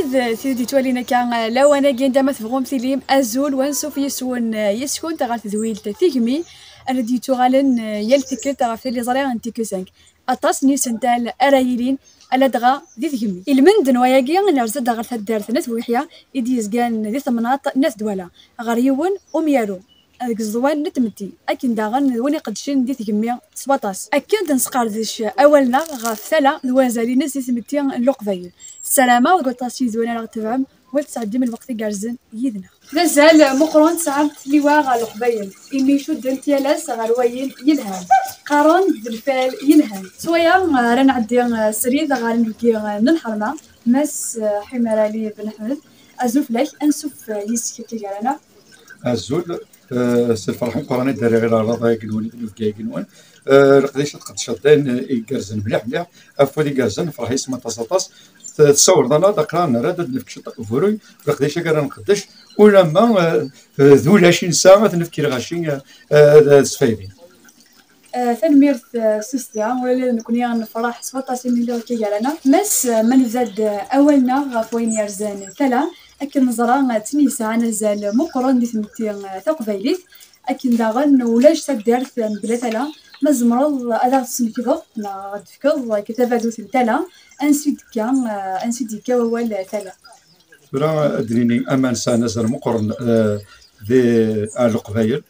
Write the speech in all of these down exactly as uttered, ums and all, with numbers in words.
Tid d-yettwalin akka, eh, lawan-agi anda ma tebɣum tilim, azul, wa ansuf yes-wen, eh, yes-kunt ɣer tedwilt Tigmi, ara d-yettuɣalen, eh, yal tikkelt ɣef tiliẓri n T Q cinq. Aṭas n yisental ara yilin, ala dɣa di Tgemmi. Ilmend n wayagi, nerza-d ɣer taddart n At Buḥya, i d-yezgan di temnaḍt n At Dwala, ɣer yiwen umyaru deg ẓẓwan n tmetti, akken daɣen d win iqeddcen di Tgemmi s waṭas. Akken d-nesqerdec awal-nneɣ ɣef tala d wazal-ines di tmetti n Leqbayel. Ssarameɣ deg waṭas n yizwan ara ɣ-tebɛem, wa tesɛeddim lweqt igerrzen yid-neɣ. D azal meqqren tesɛamt liwa ɣer Leqbayel, imi cuddent yal ass ɣer wayen yelhan, qqaren-d d lfal yelhan. S waya ara nɛeddi, eh, srid ɣer inebgi, eh, n lḥerma, Mass, eh, Ḥimer Ali Ben Ḥmed. Azul fell-ak, ansuf, eh, yes-k akka gar-aneɣ. Azul, eh, s lferḥ meqqren i d-rriɣ i leɛraḍ-agi-nwen, i d-nefga-agi-nwen. Eh, leqdic ad tqedceḍ d ayen, eh, igerrzen mliḥ mliḥ, afud igerrzen, nefreḥ yes-m aṭas aṭas. T-, tessawleḍ-aneɣ-d aqlaɣ nerra-d ad nefk ciṭ n uburuy, leqdic-agi ara nqeddec, ulamma, eh, eh, d ulac i nesɛa ad t-nefk i lɣaci, eh, eh, d, d sfaydi. Eh, tanemmirt, eh, s usda, ula d nekkni nefreḥ s waṭas imi lliɣ akka gar-aneɣ. Mass, eh, ma nebda-d, eh, awal-nneɣ ɣef wayen yerzan tala, akken neẓra, eh, d tin yesɛan azal meqqren di tmetti, eh, taqbaylit, akken daɣen ulac taddart, eh, mebla tala. Ma tzemreḍ ad aɣ-tesnekdeḍ neɣ ad d-tefkeḍ, eh, akka tabadut n tala, ansi d-tekka, eh, ansi d-yekka wawal, eh, tala? Tura ad d-nini aman sɛan azal meqqren, eh, di, ar Leqbayel.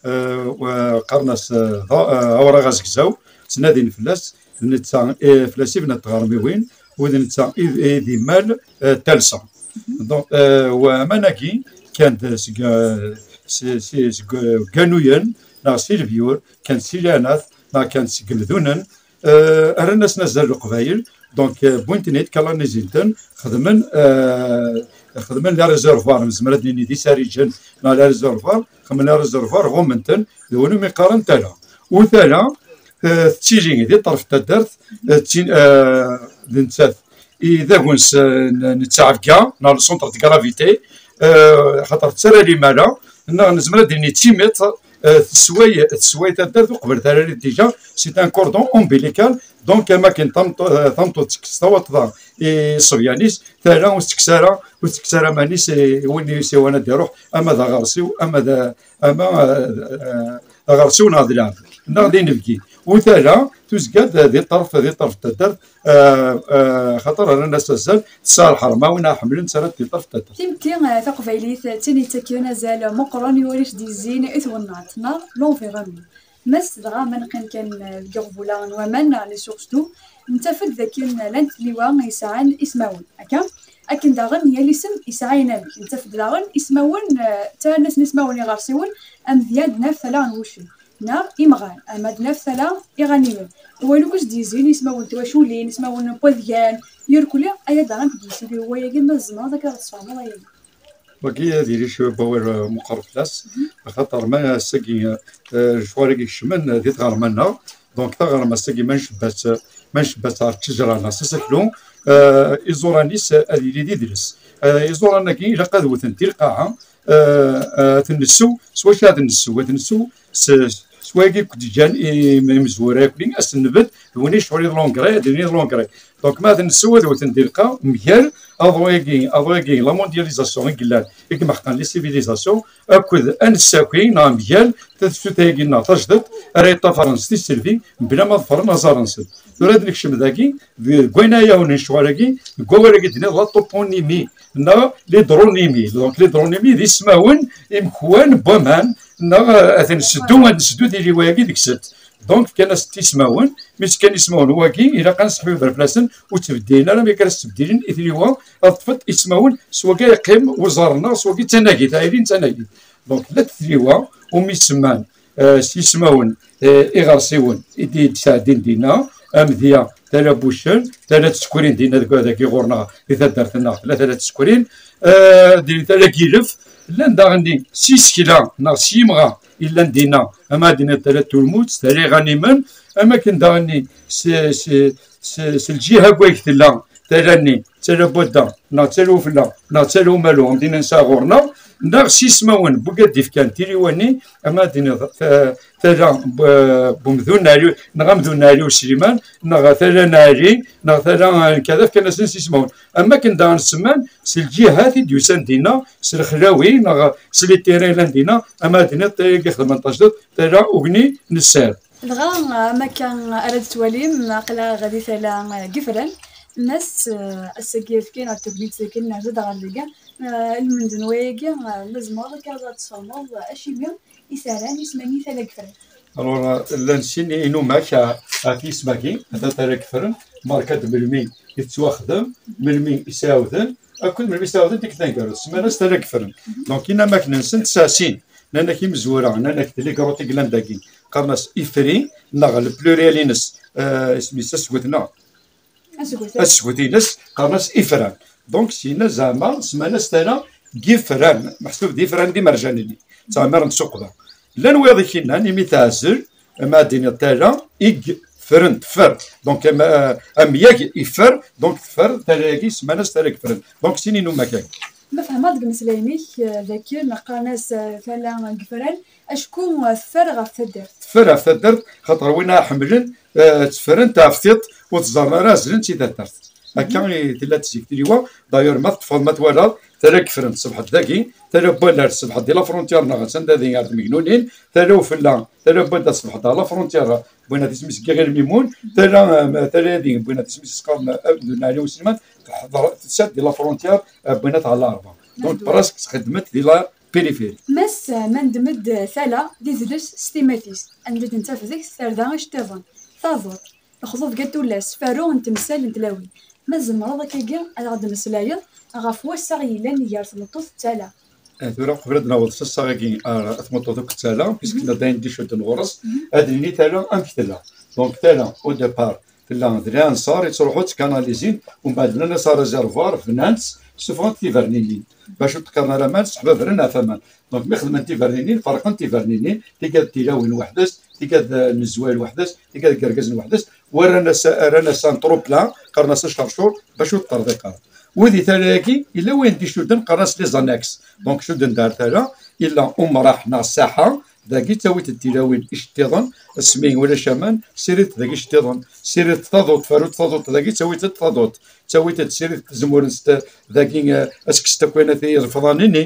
Eh, wa qqaren-as, eh, ḍa-, eh, awraɣ azegzaw, ttnadin fell-as, d netta, eh, fell-as i bnant tɣermiwin, u d netta i, i d immal, eh, talsa. Donc, eh, wa aman-agi kan-d seg, eh, si, si, seg, eh, Ganuyen, neɣ si Lebyur, kan-d si Lanat, neɣ kan-d seg Imdunen, eh, rran-asen azal Leqbayel. Donc, eh, wwin-ten-id, kalanisiten, xedmen, eh, xedmen les réservoirs, nezmer ad nini d isariǧen, neɣ les réservoirs, xedmen les réservoirs, ɣummen-ten, d win umi qqaren tala. U tala, eh, tettili di ṭṭerf n taddart, eh, d tin, eh, d nettat i d agens, eh, n, n ttɛebga, neɣ le centre de gravité, eh, xaṭer tettarra limala, neɣ nezmer ad d-nini d timiṭ, eh, tessway, tessway taddart uqbel tara déjà, c'est un cordon ombilical, donc am akken tameṭ-, eh, tameṭṭut tekkes tawaṭṭda i ṣṣebyan-is, tala ur tettekkes ara, ur tettekkes ara aman-is i win i s-yehwan ad d-iruḥ, ama d aɣersiw, ama d, ama, eh, eh, d aɣersiw neɣ d lɛebd, neɣ d inebgi. U tala tuzga-d di ṭṭerf, di ṭṭerf n taddart, eh, eh, xaṭer rran-as azal, tesɛa lḥerma, win ara ḥemmlen, tettarra-t di ṭṭerf n taddart. Timetti, eh, taqbaylit, d tin yettaken azal meqqren i warrac d-yezzin i twennaḍt, neɣ l'environnement. Mass dɣa ma neqqim kan, eh, deg iɣbula n waman, neɣ les sources d'eau, nettaf-d dakken llant tliwa yesɛan ismawen, akka? Akken daɣen yal isem yesɛa inamek. Nettaf-d daɣen ismawen, eh, ttarran-asen ismawen iɣersiwen, amedya ad naf tala n wuccen, neɣ imɣan, ama ad naf tala iɣanimen. Wawal akk s d-yezzin, ismawen n twaculin, ismawen n wadgan, irkelli, aya daɣen deg yisili wayagi, ma tzemreḍ akka ad tesfehmeḍ ayagi. Wagi ad yili cwiṭ n wawal, eh, meqqer fell-as, axaṭer ma ass-agi, eh, lecɣal-agi kecmen, eh, di tɣerma-nneɣ, donc taɣerma ass-agi ma ncebba-tt, ma ncebba-tt ɣer ttejra neɣ s asaklu, eh, iẓuran-is ad yili d idles. Eh, iẓuran-agi ilaq ad wten di lqaɛa, eh, eh, ad ten-nessew. S wacu ad ten-nessew? Ad ten-nessew s, s wayagi i d-ǧǧan i-, imezwura akk, ad sen-nebded d win i ccɣel i d l'engrais, d win i d l'engrais. Donc, ma ad nessew ad wten di lqaɛa, mgal aḍu-agi, aḍu-agi, la mondialisation i yellan, i imeḥqen les civilisations, akked ad nessaki neɣ mgal tafsut-agi-nneɣ tajdiṭ, ara yeṭṭafaren s tisselbi, mebla ma ḍefren aẓar-nsen. Tura ad nekcem dagi, deg wayen ara yawnen ccɣel-agi, deg wawal-agi d-tenniḍ la toponymie, neɣ l'hydronymie. Donc, l'hydronymie d ismawen imekwan n waman, neɣ, eh, ad ten-nseddu, ad nseddu tiliwa-agi deg-sent. Donc, fkan-as-d ismawen, mi s-fkan ismawen wagi, ilaq ad nseḥbiber fell-asen, ur ttbeddilen ara, mi akka ara s-ttbeddilen i tliwa, ad ṭṭfent ismawen, s wagi yeqqim uẓar-nneɣ, s wagi d tanagit, aylin d tanagit. Donc, llant tliwa, umi semman, eh, s yismawen, eh, iɣersiwen, i d-, i d-sɛeddin dinna, amedya, tala n wuccen, tala n tsekrin dinna deg, dagi ɣur-neɣ, di taddart-nneɣ, tella tala n tsekrin, eh, di tala n yilef, llan daɣen s yisekla, neɣ s yimɣa, yellan dinna, ama ad d-nini tala n tulmut, tala iɣanimen, am akken daɣen-nni s, s, s, s lǧiha n wayeg tella tala-nni, d tala n wadda, neɣ d tala ufella, neɣ d tala umalu, am din nesɛa ɣur-neɣ, Neɣ s yismawen n wigad d-ifkan tiliwa-nni, ama ad d-tiniḍ ta- tala n umdun n Ɛli, neɣ amdun n Ɛli Usliman, neɣ tala n Ɛli, neɣ tala n kada, fkan-asen s yismawen. Am wakken daɣen semman s lǧihat i d-yusan dinna, s lexlawi, neɣ s les terrains yellan dinna, ama ad d-tiniḍ tala-agi xedmen tajdiṭ, tala ugni n sser. Dɣa, am akka ara d-twalim, aql-aɣ di tala n Yifran. Mass, eh, ass-agi fkan ɣer tegnit akken nerza-d ɣer dagi. Eh, lmend n wayagi, eh, ma tzemreḍ akka ad aɣ-d-tesfehmeḍ, eh, acimi i s-rran isem-agi Tala n Yifran? Alors, eh, llan sin inumak, eh, ɣef yisem-agi, ata Tala n Yifran, marka-d melmi i tettwaxdem, melmi i s-ɛawden, akked melmi i s-ɛawden tikkelt taneggarut, semman-as Tala n Yifran. Donc, inamaken-nsen tesɛa sin. Nnan-ak imezwura, nnan-ak d les grands i yellan dagi, qqaren-as ifri, neɣ le pluriel-ines, eh, isem-is asget-nneɣ, asget-ines, qqaren-as ifran. Donc, sina zeɛma semman-as tala n yifran, meḥsub d ifran d imerjan-nni, ttɛemmiren ssuq da. Llan wiyaḍ i k-innan, imi teɛzel, ama ad d-tiniḍ tala i yeffren, teffer. Donc, am, eh, amyag iffer, donc teffer, tala-agi semman-as tala n yifran. Donc, sin inumak-agi. Ma fehmeɣ deg imeslayen-ik, eh, dakken qqaren-as, eh, tala n yifran, acku, eh, teffer ɣef taddart. Teffer ɣef taddart, xaṭer win ara ḥemmlen, eh, tteffren ɣef tiṭ, ur tt-ẓerren ara, ɛezlen-tt i taddart. Akka i tella zik tiliwa, d'ailleurs ma teṭṭfeḍ, ma twalaḍ, tala n yifran tṣebḥet dagi, tala n wallaɣ tṣebḥet di la frontière neɣ attan da di ar d-megnunin, tala ufella, tala n wadda tṣebḥet ɣer la frontière, wwin-at isem-is Giɣil Mimun, tala, eh, tala-agi, wwin-at isem-is qqaren, eh, Ɛli Usliman, teḥḍer, tessa-d di la frontière, eh, wwin-at ɣer Larebɛa. Donc, presque txeddmet di la périphérie. Mass, ma neddem-d tala d idles s timat-is, anda d-nettaf deg-s tarda iceṭṭiḍen, taḍuṭ, lexḍub n tullas, ferru n temsal n tlawin. Ma tzemreḍ akkagi ad aɣ-d-meslayeḍ ɣef wassaɣ yellan gar tmeṭṭut d tala? Eh, tura, qbel ad naweḍ s assaɣ-agi ar tmeṭṭut akked tala, puisque nna d ayen d-icudden ɣur-s, ad nini tala amek tella. Donc, tala, au départ, tella d lɛinṣer yettruḥu ttkanalizin, umbeɛd bnan-as réservoir, bnan-tt, ssufɣen-t tiberniyin. Bac ur ṭṭekkaren ara aman, sseḥbabren ɣef aman. Donc, mi xedmen tiberniyin, ferqen tiberniyin, tigad d tilawin weḥd-s, tigad, eh, n zzwayel weḥd-s, tigad n yergazen weḥd-s, wa rran-as, rran-as un trop-plein, qqaren-as acercur, bac ur teṭṭerḍiq ara. Wid i tala-agi, yella wayen d-icudden, qqaren-as les annexes. Donc, cudden-d ar tala, yella umraḥ neɣ ssaḥa, dagi ttawit-d tilawin iceṭṭiḍen, asmi ulac aman, ssirid dagi iceṭṭiḍen, ssirid taḍuṭ, ferru-d taḍuṭ, dagi ttawit-d taḍuṭ, ttawit-d ssirid tzemurent, dagi, eh, ad tekkes akk ayen at iẓefḍan-nni.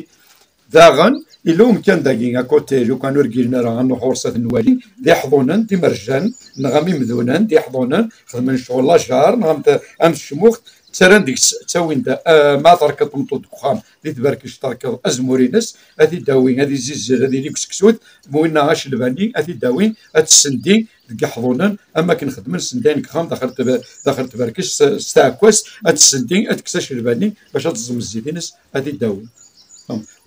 Daɣen, yella umkan dagi, à côté, lukan ur gilin ara, ad nruḥ ɣur-s ad t-nwali, d iḥḍunen, d imerjan, neɣ am imdunen, d iḥḍunen, xedmen ccɣel lajar, neɣ am t-, am tecmuxt, ttarran deg-s, ttawin-d, eh, ma terkeḍ tmeṭṭut deg uxxam, di tberkect terkeḍ azemmur-ines, ad t-id-awi, ad izizzel, ad yili deg useksut, winna acelbani, ad t-id-awi, ad t-ssendi deg iḥḍunen, am akken xedmen sendayen deg uxxam daxel tbe-, daxel tberkect s, s tɛekkazt, ad t-ssendi, ad tekkes acelbani, bac ad teẓẓem zzit-ines, ad t-id-awi.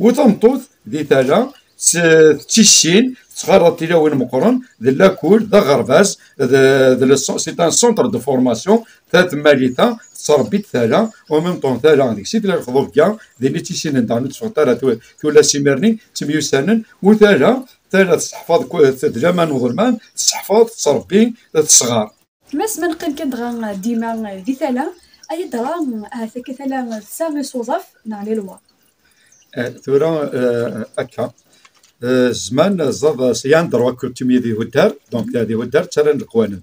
U tameṭṭut, di tala, s-, tettissin, tettxaraḍ tilawin meqqren, d lakul, d aɣerbaz, d, d le cen-, c'est un centre de formation, ta tmalita, tettrebbi-d tala, en même temps tala, deg-s i tella lexḍubegga, din i ttissinen daɣen ur tteffɣent ara tu-, tullas imir-nni, ttemyussanen, u tala, tala tesseḥfaḍ ku-, d laman n uḍelman, tesseḥfaḍ, tettrebbi, tesɣar. Mass, ma neqqim kan dɣa dima di tala, ay dɣa, ahat akka tala tesɛa isuḍaf neɣ les lois? Eh, tura, eh, akka. Eh, zzman, ẓẓaḍ, c'est un droit coutumier d ihuddar, donc, eh, d ihuddar ttarran leqwanen.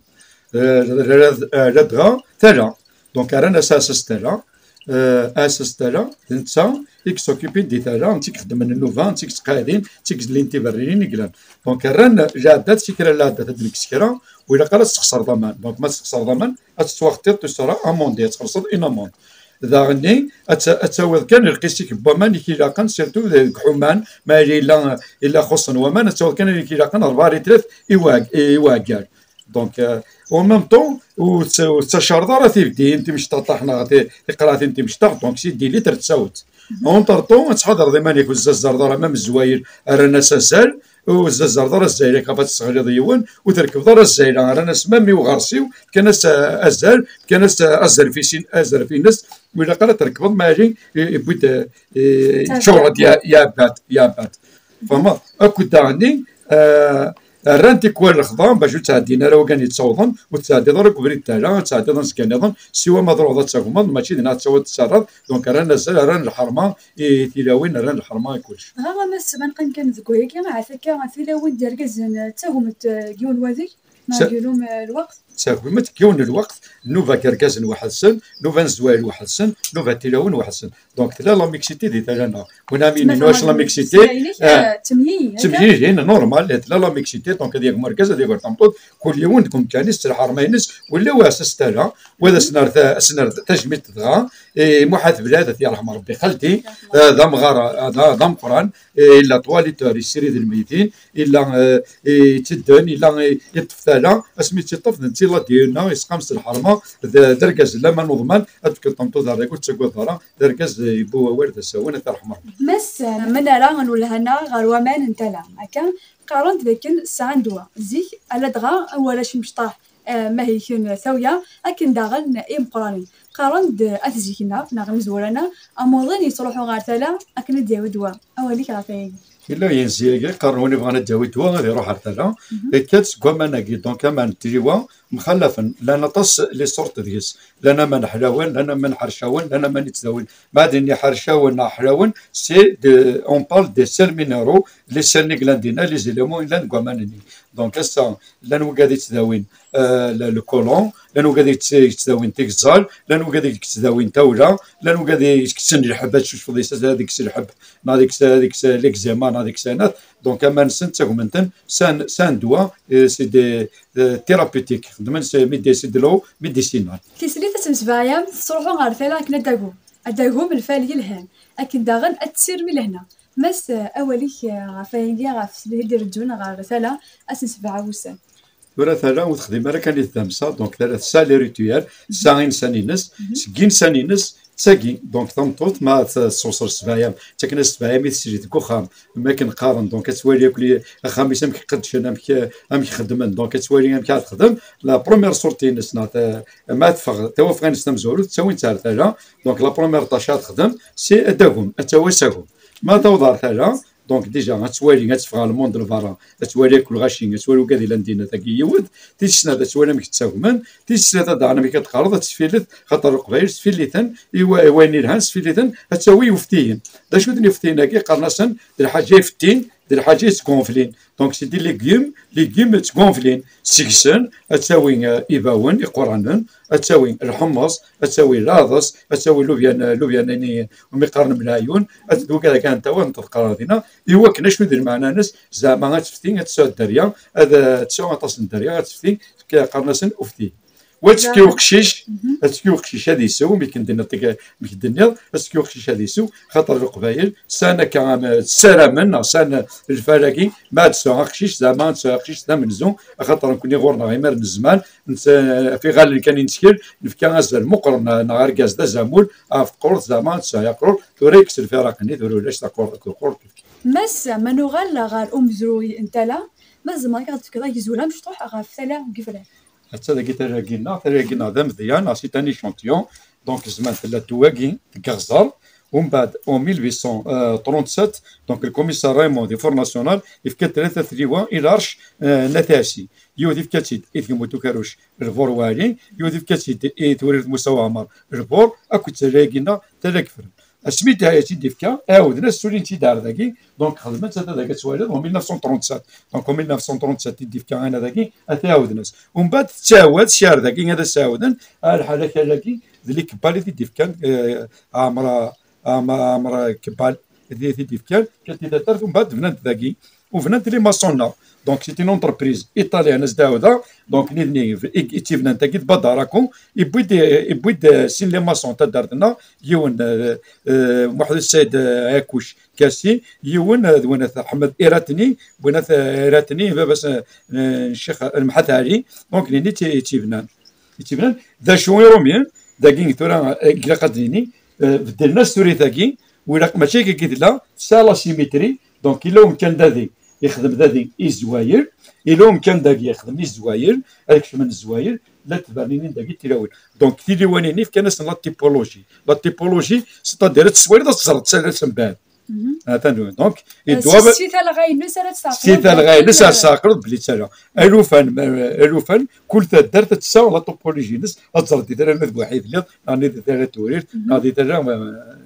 Eh, la-, la-, eh, ladɣa tala. Donc, rran-as aɛessas tala. Eh, aɛessas tala, d netta i yessoccupin di tala, netta i ixeddmen nnuba, netta i yettqeɛɛiden, netta i yellin tiberrinin i yellan. Donc, rran lɛaddat, si kra n lɛaddat ad d-nekkes kra, ur ilaq ara ad tessexṣreḍ aman. Donc, ma tessexṣreḍ aman, ad tettwaxeṭṭiḍ, tu seras amendé, ad txellṣeḍ une amende. Daɣenni, ad t-, ad tawiḍ kan lqis-ik n waman i k-ilaqen, surtout deg iḥuman, ma yella, yella xuṣṣen waman, ad tawiḍ kan i k-ilaqen rebɛa litrat i uɛeg-, i uɛeggal. Donc, euh, en même temps, ur tt-, ur tettacareḍ ara tibdin, timecṭaṭaḥ neɣ ti-, tiqraɛtin timecṭaḥ, donc c'est dix litres ad tawiḍ. Entre temps, ad tḥadreḍ iman-ik, ur tettazzaleḍ ara, ma mezzwayel, rran-as azal, ur tettazzaleḍ ara azal, akka ad tesseɣliḍ yiwen, ur trekkbeḍ ara azal, rran-as même i uɣersiw, fkan-as, euh, azal, fkan-as, euh, azref-is-, azref-ines, ur ilaq ara ad trekkbeḍ, ma ali, i-, yewwi-d, euh, eh, yeččur-d ya-, yaɛbad, yaɛbad. Fehmeḍ? Akked daɣenni, eh, Rran tikwal lexḍa bac ur ttɛeddin ara wagan yettawḍen, ur tettɛeddiḍ ara deg ubrid tala, ad tɛeddiḍ anezga nniḍen, siwa ma truḥeḍ ad tagmeḍ, mačči d neɣ ad tawiḍ tessarreḍ. Donc rran azal, rran lḥerma i tilawin, rran lḥerma i kullec. Dɣa a Mass, ma neqqim kan deg wayagi, ahat akka tilawin d irgazen, eh, ttagment, eh, deg yiwen wadeg, neɣ deg yiwen, eh, lweqt? Ttagment deg yiwen lweqt, nnuba n yergazen weḥd-sen, nnuba n zzwayel weḥd-sen, nnuba n tilawin weḥd-sen. Donc tella la mixité di tala-nneɣ. Win am yinin wac la mixité? Ttemyiyin, normal, tella la mixité, donc ad yagmu argaz, ad yagar tameṭṭut, kul yiwen deg umkan-is, s lḥerma-ines, wala wa s tala, wa d asner ta-, asner tajmilt dɣa, i Muḥ At Belɛid, ad t-yerḥem Rebbi, xalti, eh, d amɣar, eh, d, d ameqqran, eh, illa twaliḍ-t yessirid lmeyytin, illa, eh, yettedden, illa, eh, yeṭṭef tala, asmi tt-yeṭṭef, d netta i la d-yenna, yesqam s lḥerma, d, d argaz n laman uḍman, ad tefkeḍ tameṭṭut ar dagi, ur tettagadeḍ ara, d argaz, eh, yewwi wawal d asawen, ad t-yerḥem Rebbi. Mass, mi ara nwelleh-aneɣ ɣer waman n tala, akka, qqaren-d dakken sɛan ddwa. Zik, ala dɣa warrac imecṭaḥ, eh, ma hiken tawya, akken daɣen imeqqranen. Qqaren-d at zik-nneɣ, neɣ imezwura-nneɣ, amuḍin yettruḥu ɣer tala akken ad d-yawi ddwa. Awal-ik ɣef wayagi? Yella yenzi-agi, qqaren win ibɣan ad d-yawi ddwa, ad iruḥ ɣer tala. Mhm. Ikkat seg waman-agi, donc aman n tliwa, mxallafen, llan aṭas les sortes deg-s. Llan aman ḥlawen, llan aman ḥercawen, llan aman yettdawin. Ma ad nini ḥercawen neɣ ḥlawen, c'est de, on parle des sels minéraux, les sels-nni i yellan dinna, les éléments i yellan deg waman-nni. Donc ass-a, llan wigad yettdawin, euh, le, le côlon, llan wigad yett-, yettdawin tigeẓẓal, llan wigad yettdawin tawla, llan wigad yekksen lḥebb ad tcucfeḍ yes-s, ad ikkes lḥebb, neɣ ad ikkes, ad ikkes l'eczéma, neɣ ad ikkes anat. Donc aman-nsen ttagmen-ten, sɛan, sɛan ddwa, euh, c'est des, euh, thérapeutiques. Xeddmen s midi-, c'est de l'eau médicinale. Tislit ad temsebɛayemt, tettruḥu ɣer tala akken ad d-tagum. Ad d-tagum lfal yelhan, akken daɣen ad tessirem i lehna. Mass, eh, awal-ik, eh, ɣef wayagi, ɣef tselhi d-ireǧǧun ɣer tala ad s-nsebɛa wussan? Tura tala ur texdim ara kan i tdamsa, donc tala tesɛa les rituels, tesɛa insan-ines, mhm, seg insan-ines d tagi. Donc tameṭṭut ma tessewṣer ssebɛa-yam, ttaken-as ssebɛa-yam i teslit deg uxxam, am akken qqaren, donc ad twali akk li-, axxam-is amek qeddcen, amek, amek xeddmen, donc ad twali amek ara texdem. La première sortie-ines, neɣ ta-, ma teffeɣ tawafɣa-ines tamezwarut, ttawin-tt ar tala. Donc la première tâche ara texdem, c'est ad d-tagum, ad tawi asagum. Ma taweḍ ar tala, donc déjà ad twali, ad teffeɣ ɣer lmund n lbarra, ad twali akk lɣaci, ad twali wigad yellan dinna, tagi yiwet. Tis snat ad twali amek ttagmen, tis tlata daɣen amek ad teqqareḍ, ad tesfilet, xaṭer Leqbayel sfiliten i wa-, i wayen ilhan, sfiliten ad tawi uftiyen. D acu-ten uftiyen-agi? Qqaren-asen d lḥaǧa ifettin, d lḥaǧa yettgunflin. Donc c'est des légumes, légumes yettgunflin. Seg-sen ad tawi, euh, ibawen iquranen, ad tawi lḥemmeẓ, ad tawi laḍes, ad tawi lubyan, lubyan-nni umi qqaren mlaɛyun, ad tdugad kan tawa n tḍeqqar dinna, i wakken acu d lmeɛna-nnes, zeɛma ad tefti, ad tesɛu dderya, ad, ad tesɛu aṭas n dderya, ad tefti, qqaren-asen ufti. Wa ad tekki uqcic, mhm, ad tekki uqcic ad isew, mi k-d-nniḍ, mi k-d-nniḍ, ad tekki uqcic ad isew, xaṭer Leqbayel sɛan akka, am, ssaramen, neɣ sɛan lfal-agi, ma ad tesɛu aqcic, zeɛma ad tesɛu aqcic d amenzu, axaṭer nekkni ɣur-neɣ imar n zzman, netta, ɣef iɣallen kan i nettkel, nefka azal meqqren, neɣ argaz d azamul, ɣef tqurt, zeɛma ad tesɛu aqrur, tura yekkes lfiraq-nni, tura ulac taqurt akked uqrur. Mass, ma nuɣal ɣer umezruy n tala, ma tzemreḍ ad ɣ-d-tefkeḍ agzul amecṭuḥ ɣef tala n yifran? Atta dagi tala-agi-nneɣ, tala-agi-nneɣ d amedya, neɣ c'est un échantillon. Donc zzman tella-d wagi deg Iɣẓer, umbeɛd en mille huit cent trente-sept, donc le commissaire Raymond di Front National yefka-d tlata tliwa i l'arche, euh, n At Ɛissi. Yiwet yefka-tt-id i tgemmunt ukerruc Lbur Waɛli, yiwet yefka-tt-id i Tewrirt Musa Waɛmer Lbur, akked tala-agi-nneɣ, tala n Yifren. Asmi d-, i tt-id-ifka, ɛawden-as, ssulin-tt-id ar dagi, donc xedmen-tt, ata dagi ad twaliḍ, en mille neuf cent trente-sept. Donc en mille neuf cent trente-sept i d-ifka ayen dagi, ata ɛawden-as. Umbeɛd tettɛawad, si ar dagi ad as-ɛawden, a lḥal akal-agi, d likebbal i t-id-ifkan, eh, Ɛmer, Ɛmer, Ɛmer Kebbal, d i t-id-ifkan, kati taddart, umbeɛd bnan-t dagi, u bnan-t les maçons-nneɣ. Donc c'est une entreprise italienne, as-d-ɛawdeɣ, donc nitni i, i tt-ibnan tagi d Badaraku, iwwi-d, iwwi-d, eh, sin les maçons taddart-nneɣ, yiwen, eh, eh, Muḥ Said, eh, Akuc Kasi, yiwen, eh, d win at Ḥmed Iratni, win at, eh, Iratni, baba-s, eh, n Ccix Lemḥat Ɛli, donc nini i tt-, i tt-ibnan. I tt-ibnan, d acu Iṛumyen, dagi tura, eh, ilaq ad d-nini, eh, beddlen-as turit-agi, u ilaq mačči akka i tella, tesɛa la symétrie, donc yella umkan dagi, yexdem dagi i zzwayel, yella umkan dagi yexdem i zzwayel, ad kecmen zzwayel, la teberninin dagi tilawin. Donc tiliwanin-nni fkan-asen la typologie. La typologie, c'est-à-dire ad teswaliḍ ad teẓreḍ s, s mbeɛd. Atan, donc, il doit, si talɣa-ines ara s talɣa-ines ara tesɛeqleḍ belli d tala. Alufan, ma- alufan, kul taddart ad tesɛu la topologie-ines, ad tẓer di tala ma d Buḥi telliḍ, neɣ di tala Tewrirt, neɣ di tala, eh,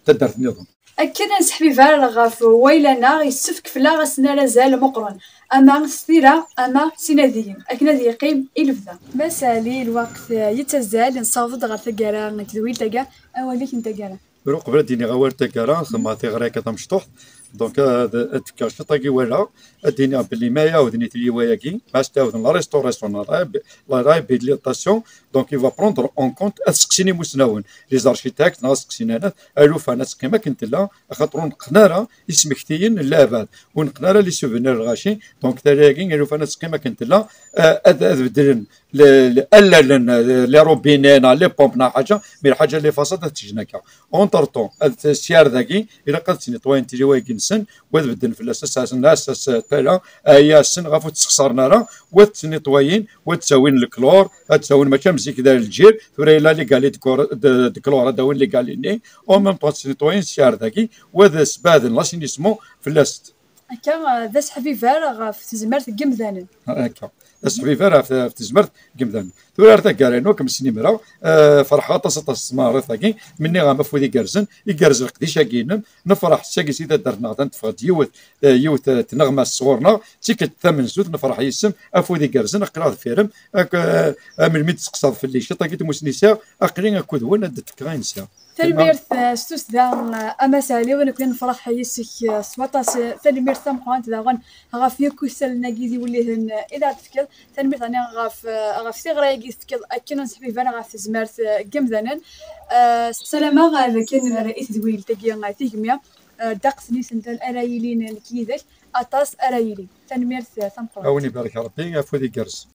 taddart nniḍen. Akken ad nesseḥbiber ɣef wayla-nneɣ, yessefk fell-aɣ ad s-nerr azal meqqren, ama s tira, ama s inadiyen, akken ad yeqqim i lebda. Mass Ali, lweqt, eh, yettazzal, nessaweḍ-d ɣer taggara n tedwilt-agi, awal-ik n taggara. Ru qbel ad d-iniɣ awal taggara, xedmeɣ tiɣri akka tamecṭuḥt. Donc, ad, ad d-fkeɣ ciṭ agi wala, ad d-iniɣ belli ma iɛawed nitni wayagi, ma s-tɛawden la restauration, la réhab-, la réhabilitation, donc il va prendre en compte, ad seqsin imusnawen, les architectes, neɣ ad seqsin anat, alufan ad teqqim akken tella, axaṭer ur neqqen ara ismektiyen n leɛbad, ur neqqen ara les souvenirs n lɣaci, donc tala-agi alufan ad teqqim akken tella, eh, ad, ad beddlen le-, le-, allalen, eh, les robinets, neɣ les pompes, neɣ ḥaǧa, mais lḥaǧa les façades ad tt-ǧǧen akka. Entre temps, ad t-, sya ar dagi, ilaq ad ttnitwayen tiliwaygi-nsen, u ad bedden fell-as, ad s-asen, ad s-, tala, aya assen ɣef ur tt-ssexṣaren ara, u ad ttnitwayen, u ad ttawin leklor, ad ttawin mačči am zik d lǧir, tura yella les galets de cor-, de, de chlore, ad d-awin les galets-nni, en même temps ad ttnitwayen sya ar dagi, u ad sbeɛden l'assainissement fell-as. Akka, eh, d aseḥbiber ɣef tezmert n yimdanen. Akka. D aseḥbiber ɣef, ɣef tezmert n yimdanen. Tura ar taggara-inu, kem snimreɣ, eh, ferḥeɣ aṭas, aṭas s tmaɣrit-agi, menniɣ-am afud igerrzen, igerrez leqdic-agi-inem, nefreḥ sagi si taddart-nneɣ da, teffeɣ-d yiwet, eh, yiwet, eh, tneɣma sɣur-neɣ, d tikkelt tamenzut, nefreḥ yes-m, afud igerrzen, aql-aɣ deffir-m, ak-, eh, eh, melmi d-testeqsaḍ fell-i, ciṭ agi tmusni sɛiɣ, aql-i akked-wen ad d-fkeɣ ayen sɛiɣ. Tanemmirt, eh, s tussda, eh, a Mass Ali, nekkni nefreḥ yes-k, eh, s waṭas, eh, tanemmirt tameqqrant daɣen ɣef yakk isallen-agi d iwellihen, eh, i d aɣ-d-tefkiḍ. Tanemmirt daɣen ɣef, eh, ɣef tiɣri-agi tefkiḍ akken ur nesseḥbiber ɣef tezmert, eh, n yimdanen. Eh, ssarameɣ, eh, d akken nra i tedwilt-agi, eh, tigemmi, eh, ddeqs n yisental ara yilin nekk yid-k, aṭas ara yilin. Tanemmirt, eh, tameqqrant. A wen ibarek Rebbi, afud igerrez.